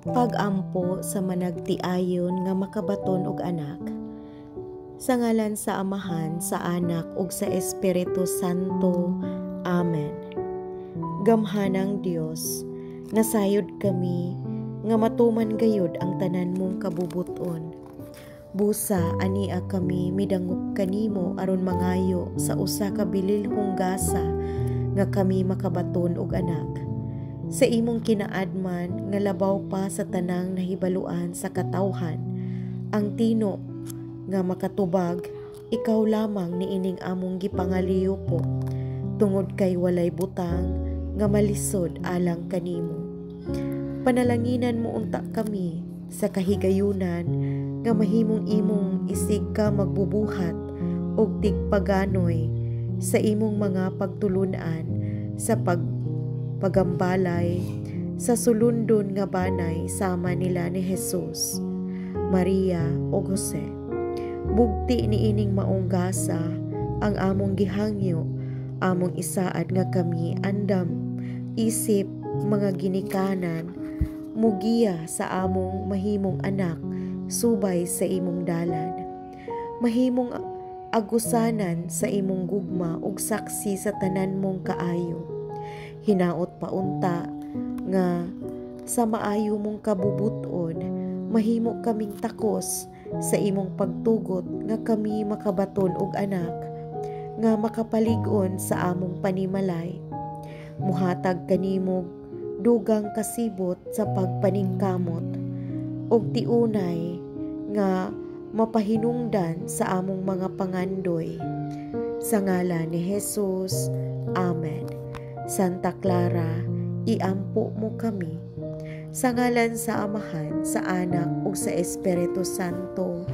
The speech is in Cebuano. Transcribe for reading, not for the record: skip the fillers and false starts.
Pag-ampo sa managtiayon nga makabaton og anak. Sa ngalan sa Amahan, sa Anak ug sa Espiritu Santo. Amen. Gamhanang Dios, nasayod kami nga matuman gayud ang tanan mong kabubuton. Busa ania kami midangop kanimo aron mangayo sa usa ka bililhong gasa nga kami makabaton og anak. Sa imong kinaadman nga labaw pa sa tanang nahibaluan sa katawhan, ang tino nga makatubag ikaw lamang niining among gipangaliupo, tungod kay walay butang nga malisod alang kanimo. Panalanginan mo unta kami sa kahigayunan nga mahimong imong isig ka magbubuhat og tigpaganoy sa imong mga pagtulun-an sa pagambalay sa sulundon nga banay sama nila ni Jesus, Maria ug Jose. Bugti niining maong gasa ang among gihangyo, among isaad nga kami andam isip mga ginikanan mugiya sa among mahimong anak subay sa imong dalan. Mahimong agusanan sa imong gugma ug saksi sa tanan mong kaayo. Hinaot pa unta nga sa maayo mong kabubuton mahimo kaming takos sa imong pagtugot nga kami makabaton og anak nga makapalig-on sa among panimalay. Muhatag kanimo dugang kasibot sa pagpaningkamot ug tiunay nga mapahinungdan sa among mga pangandoy. Sa ngalan ni Jesus. Amen. Santa Clara, iampo mo kami. Sa ngalan sa Amahan, sa Anak ug sa Espiritu Santo.